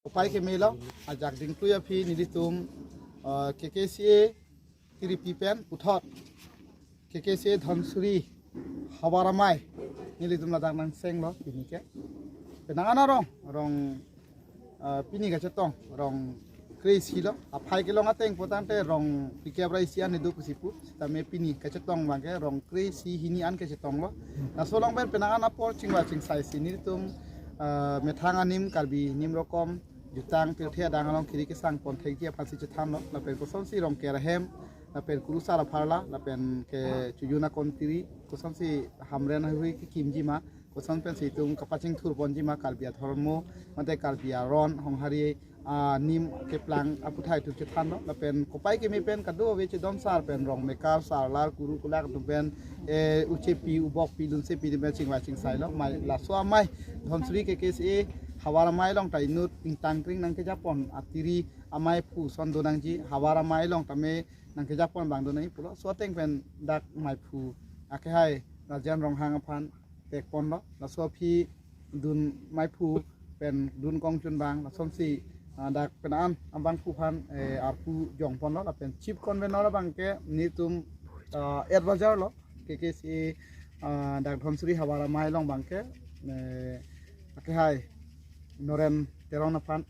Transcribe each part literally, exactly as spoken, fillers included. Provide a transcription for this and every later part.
Kopai kemelo, ajak dingtui aphi nelitum, eh, K K C A tiripi pen puthot K K C A Dhansiri Havar Amei nelitum ladak nangsenglo pini ke. Penang an arong, rong, eh, pini kachetong rong kre-isi lo. Aphai kelong ateng potangte rong phlikep ra isi an do pusi pu. Sitame pini kachetong abangke rong kre-isi hini an kachetonglo. Laso along pen penang an apor chingvai chingsai si nelitum, eh, methang anim Karbi Nim Rokom jutang pirthe adang along kiri kesang pon thekji aphansi chethanlo, lapen kosonsi Rongker ahem, lapen kurusar apharla, lapen kechojun akontiri, kosonsi Hamren ahui kekimji ma, koson pensi itum kapachingthur ponji ma Karbi adhormo, mate Karbi aron, honghari, anim keplang aputhai itum chethanlo, lapen kopai keme pen kadokave chedom sar pen rong mekar, sarlar, kuru kulak atum pen, eh, uchepi, ubokpi, lunsepi atum pen chingvai chingsailo, amei laso amei, Dhansiri K K C A Havar Amei along ta inut ingtangkring nangkejapon atiri amei aphu ason do nangji, Havar Amei along tame nangkejapon abang do nangji pulo. Laso ateng pen dak meiphu akehai Rajen Ronghang aphan pekponlo. Laso aphi dun meiphu pen dun kongchun abang, lasonsi, ah, dak penang an abangphu aphan, eh, arpu jongponlo, lapen chief convener abangke nelitum, ah, advisor lo, K K C A, ah, dak Dhansiri Havar Amei along abangke, eh, akehai Noren Teron aphan,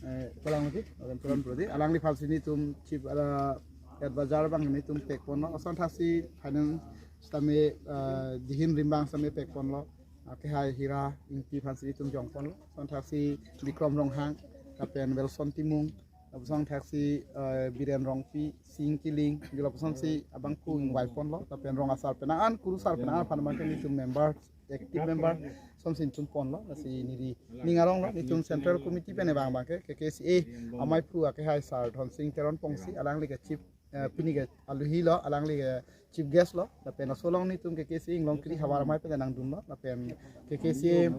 eh, kolang lagi, Noren Teron Brody, alangliphansi nelitum chief, ah, advisor abang nelitum pekponlo, ason thaksi finance sitame, ah, dihin rimbang sitame pekponlo, akehai Hira Ingti aphansi nelitum jongponlo, ason thaksi Bikrom Ronghang, lapen Wilson Timung, lapuson thaksi, eh, Biren Rongpi, Sing Kiling, jo lapusonsi abangphu ingvaiponlo, lapen rong asar penang an, kurusar penang an aphan abangke nelitum member, active member, sonsi nelitum ponlo, lasi neli ning aronglo, nelitum central committee pen abang abangke, K K C A ameiphu akehai sar Dhonsing Teron Pongsi, alangli ke chief, eh, pini ke aluhi lo, alangli ke chief guest lo, lapen laso along nelitum K K C A inglong kiri Havar Amei pen nangdunlo, lapen K K C A,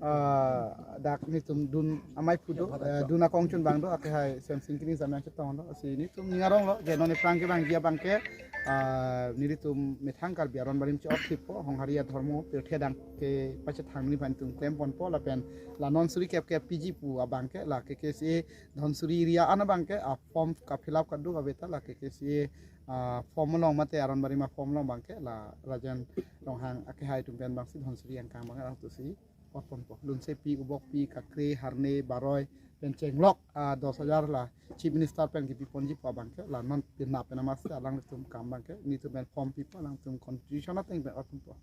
ah, dak nelitum dun ameiphu do, eh, dun akongchun abang do, akehai Semsing Kiling Samyang chetonglo, lasi nelitum ning aronglo, je non ephrang kevangji abangke, ah, nelitum methang Karbi aron barim che-ot thippo, honghari adhormo pirthe adang kepachethang neli aphan nelitum klemponpo, lapen la non suri kep kep piji pu abangke, la K K C A Dhansiri area an abangke, a form ka fill up kadokave ta la K K C A, ah, form along mate aron barim aform along abangke la Rajen Ronghang akehai atum pen abangsi Dhansiri angkang abang alangtusi otponpo. Lunsepi, ubokpi, kakre, harne, baroi, pen chenglok, ah, dos hajar la Chief Minister pen kipiponji pu abangke la non pirna pen amatsi alanglitum akam abangke nelitum pen form pipo, alangtum constitution ateng pen otponpo.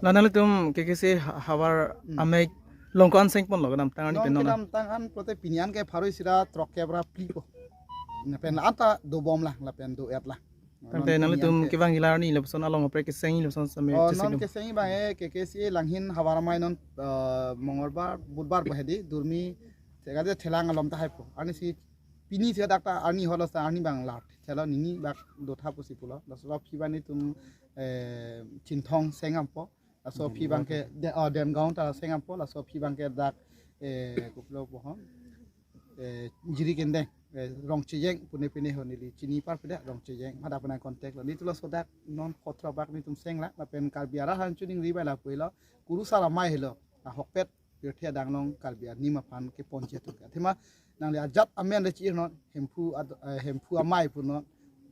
La nanglitum K K C A ha-, Havar Hmm. Amei along ko-an sengponlo, kedamtang arni Non pen non kedamtang an pulote pini an ke pharo isi ra throk kep ra phli po. Lapen la-an ta dobomlang, lapen do-etlang. Tangte Non nanglitum pini an ke kevangji la arni lapuson along kaprek kesengji lapuson sitame Oh, chesik non dum. Kesengji abang, eh, K K C A alanghin Havar Amei non, eh, Mongolbar, Budbar pu hedi, Durmi, thega de thelang alom ta haipo. Arnisi pini si dak ta arni holo sa arni abang lat. Thelo nini bak dotha pusi pulo. Laso aphi abang nelitum, eh, Chinthong seng dampo. Laso aphi abangke, Dengaon. De-, oh, Dengaon ta seng dampo. Laso aphi abangke dak, eh, kopilo pohon. Eh, Jirikindeng, eh, Rongchejeng, pune pine ho neli chini parpida Rongchejeng. Hadak penang contact lo. Nelitum laso dak non photra bak nelitum senglang, lapen Karbi arat aphan chuningri abang lapu helo. Kurusar amei helo. Ahokpet pirthe adang along Karbi anim aphan keponji atum ke. Athema nangli ajat amen le chi-ir non, Hemphu ad-, eh, Hemphu amei pu non.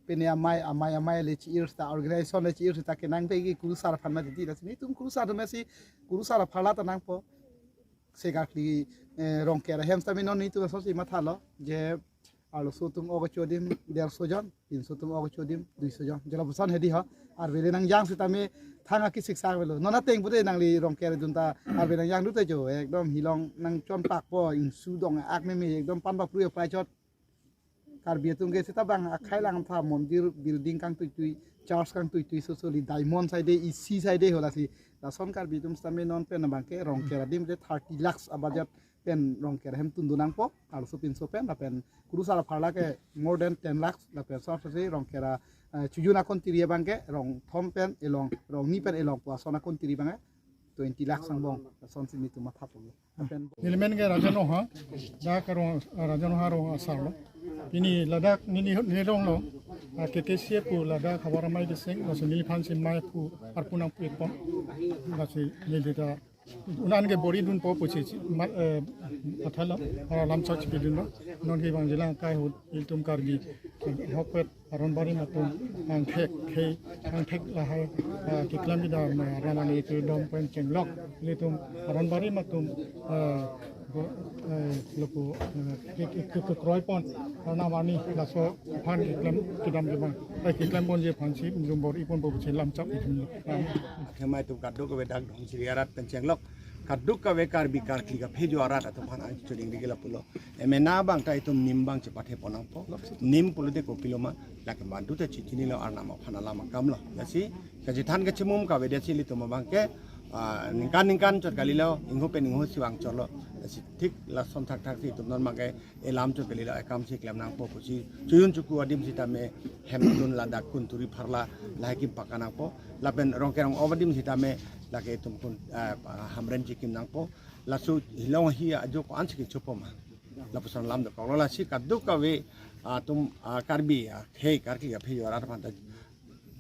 Pine amei, amei, amei le chi-ir seta, organization le chi-ir seta kenangpe ke kurusar aphan ma titi. Lasi nelitum kurusar atum si kurusar apharla ta nangpo. Segarli, eh, Rongker ahem sitame non nelitum asonsi mathalo, je arloso atum ok kecho adim derso jon, pinso atum ok kecho adim duiso jon. Je lapuson hedi ho, arve le nangjang sitame thang akisik sak avelo. Non ateng pute nangli Rongker dun ta arve nangjang dute jo, ekdom hilong nangchonpakpo, ingsu dong ak meme, ekdom pan bapru ya prai chot. Karbi atum ke seta bang akhei lang tha mondir building kangtuitui, church kangtuitui, so so li diamond saide, isi saide ho lasi. Lason Karbi atum sitame non pen abangke Rongker adim le thirty lakhs a budget pen Rongker ahem tundun nangpo, arloso pinso pen, lapen kurusar apharla ke more than ten lakhs, lapen so so si Rongker a, eh, chojun akontiri abangke rong thom pen elong, rong ni pen elong pu ason akontiri abangke twenty lakhs angbong, lasonsi nelitum mathapo. Neli men ke Rajen Ronghang, dak rong, Rajen Ronghang rong asar lo. Pini ladak neli, neli rong lo, ah, K K C A pu ladak Havar Amei keseng, lasi neliphan si meiphu arpu nangpipon. Lasi neli ta Unan ke bor-i dunpo pusi ma, eh, pathalo, alam chok chipidunlo. Non ke bang jilang kai hut ilitum Karbi hokpet aron barim atum angthek khei, angthek lahai, eh, keklem kedam, eh, Arnam arni kedom pen chenglok. Ilitum aron barim atum, eh, go, eh, loko, eh, ke, ke, ke, kekroipon Arnam arni laso aphan keklem kedam ke bang, eh, keklem ponji aphansi jum bor-i ponpo pusi lam chok ipidunlo. Akhemai atum kadokave dak Dhansiri arat pen chenglok, kadokave Karbi karkli kaphejo arat atum aphan ang choningri ke lapulo. Emena abang ta itum nim abang chepathe pon nangpo. Nim pulote kopilo ma, lake mandu ta chichinilo Arnam aphan alam akamlo. Lasi kachethan kachemum kavedetsi ilitum abang ke, ah, ningkan ningkan chot kalilo, ingho pen inghosi vangchotlo. Lasi thik lason thakthak si itum non abang ke elam chot kalilo, ekamsi klem nangpo pusi. Chojun choku adim sitame hemtun ladak kunturi pharla lahai kim paka nangpo. Lapen rong kerong ov adim sitame lake itum kun, eh, hamren chikim nangpo. Laso hilong hi ajo ko-ansi kechopo ma, lapuson lam dokoklo. Lasi kadokave, ah, atum, ah, Karbi, ah, khei karkli kaphejo arat aphan ta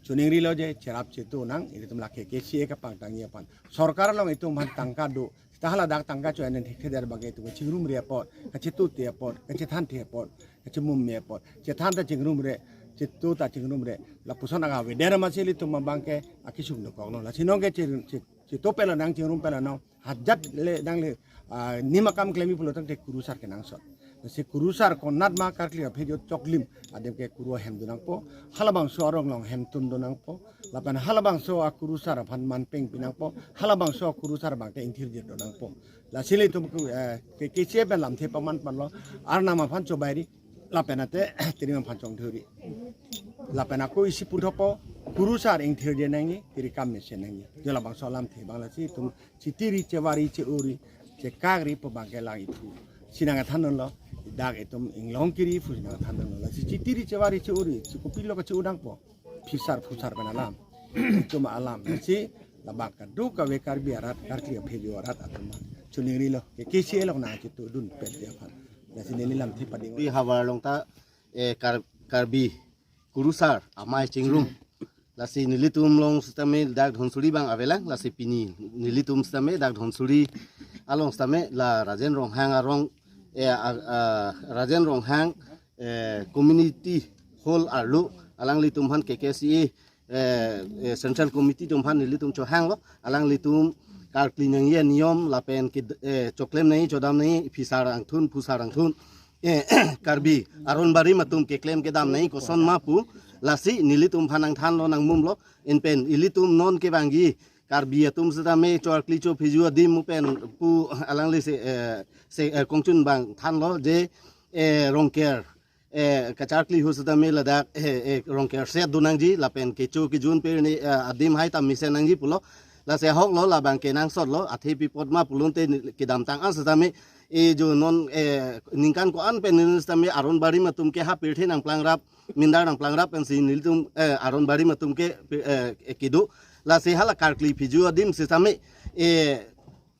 choningrilo je cherap chetu nang, ilitum lake K C A kapangtangji aphan. Sorkar along itum aphan tangka do, ta hala dak tangka cho-en thekthedar abang ke itum kachingrumre apot, kachetute apot, kachethanthe apot, kachemum me apot. Chethan ta chingrumre, chetu ta chingrumre. Lapuson aga veder amatsi ilitum abang ke akesung dokoklo. Lasi non ke che, che, chetu pelo nang, chingrum pelo nang. Hajat le nang le, ah, nim akam klemji pulo tangte kurusar kenangsot. Lasi kurusar konat ma karkli kaphejo choklim adim ke kuru ahem do nangpo. Halabangso arong along hemtun do nangpo. Lapen halabangso akurusar aphan manpeng pi nangpo. Halabangso akurusar abang ke ingthirjir do nangpo. Lasi ilitum ke, eh, ke, K C A pen lamthe paman ponlo. Arnam aphan chobairi. Lapen ate, tiri aphan chongthuri. Lapen ako isi puthopo, kurusar ingthirje nangji, tiri kam mesen nangji. Jo labangso alamthe abang lasi itum chitiri chevari cheuri, chekakri pu abang ke lang iphu. Si nangthandunlo, dak itum inglong kiri iphu si nangthandunlo. Lasi chitiri chevari cheuri, si kopilo kache-o nangpo. Phisar phusar pen alam. Chuma alam. Lasi labang kadokave Karbi arat, karkli kaphejo arat atum choningrilo. Ke K C A along nangchetudun pen dia aphan. Lasi neli lamthe pading. Pi havar along ta, eh, Kar-, Karbi kurusar amei chingrum. Lasi nelitum along sitame dak Dhansiri abang avelang, lasi pini nelitum sitame dak Dhansiri along sitame la Rajen Ronghang arong, eh, a, a, Rajen Ronghang, eh, community hall arlo alanglitum aphan K K C A, eh, eh, Central Committee atum aphan nelitum chohanglo, alanglitum karkli nangji aniyom lapen ke, eh, choklem nangji chodam nangji phisar angthun phusar angthun, eh, Karbi aron barim atum keklem kedam nangji koson ma pu, lasi nelitum aphan nangthanlo nangmumlo. Lapen ilitum non kevangji Karbi atum sitame cho karkli chopheju adim mu pen pu alangli se, eh, se, eh, kongchun abang thanlo je, eh, Rongker, eh, kacharkli ahut sitame ladak, eh, eh, Rongker set do nangji lapen kecho kejun pe ni, eh, adim hai ta mesen nangji pulo. Lasi ahoklo labang kenangsotlo, athe pi apot ma pulote kedamtang an sitame, eh, jo non, eh, ningkan ko-an pen nelitum sitame aron barim atum ke ha pirthe nangplangrap, mindar nangplangrap pensi nelitum, eh, aron barim atum ke, eh, eh, kedo. Lasi hala karkli pheju adim sitame, eh,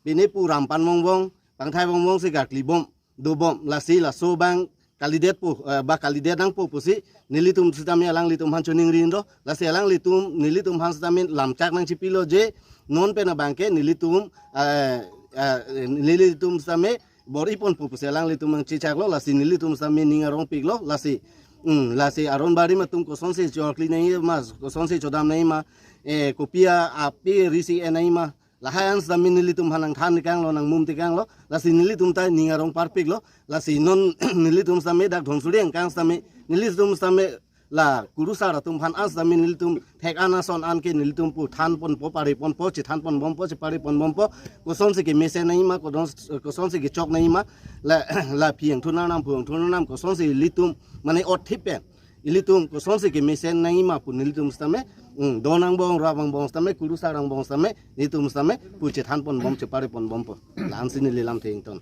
pine pu ram pan vongvong, pangthai vongvong si karkli bom, dobom, lasi laso abang kalidetpo, eh, ba kalidet nangpo pusi nelitum sitame alanglitum aphan choningri do. Lasi alanglitum nelitum aphan sitame lamchak nangchipilo je non pen abang ke nelitum, eh, eh, nelitum sitame bor-i ponpo pusi alanglitum nangchechaklo. Lasi nelitum sitame ning arongpiklo. Lasi, hmm, lasi aron barim atum kosonsi cho karkli nangji ma, kosonsi chodam nangji ma, eh, kopi a, api risi en nangji ma, lahai an sitame nelitum aphan nangthan tekanglo, nangmum tekanglo. Lasi nelitum ta ning arong parpiklo. Lasi non nelitum sitame dak Dhansiri angkang sitame, nelitum sitame la kurusar atum aphan an sitame nelitum thek an ason an ke nelitum pu than ponpo, pari ponpo, chethan ponbompo, chepari ponbompo. Kosonsi kemesen nangji ma, koson, kosonsi kechok nangji ma, la, la phi angthun arnam, phu angthun arnam, kosonsi ilitum mane othip pen ilitum kosonsi kemesen nangji ma pu nelitum sitame, hmm, don angbong, rap angbong sitame, kurusar angbong sitame, nelitum sitame pu chethan ponbom, chepari ponbompo. La-ansi neli lamthe ington.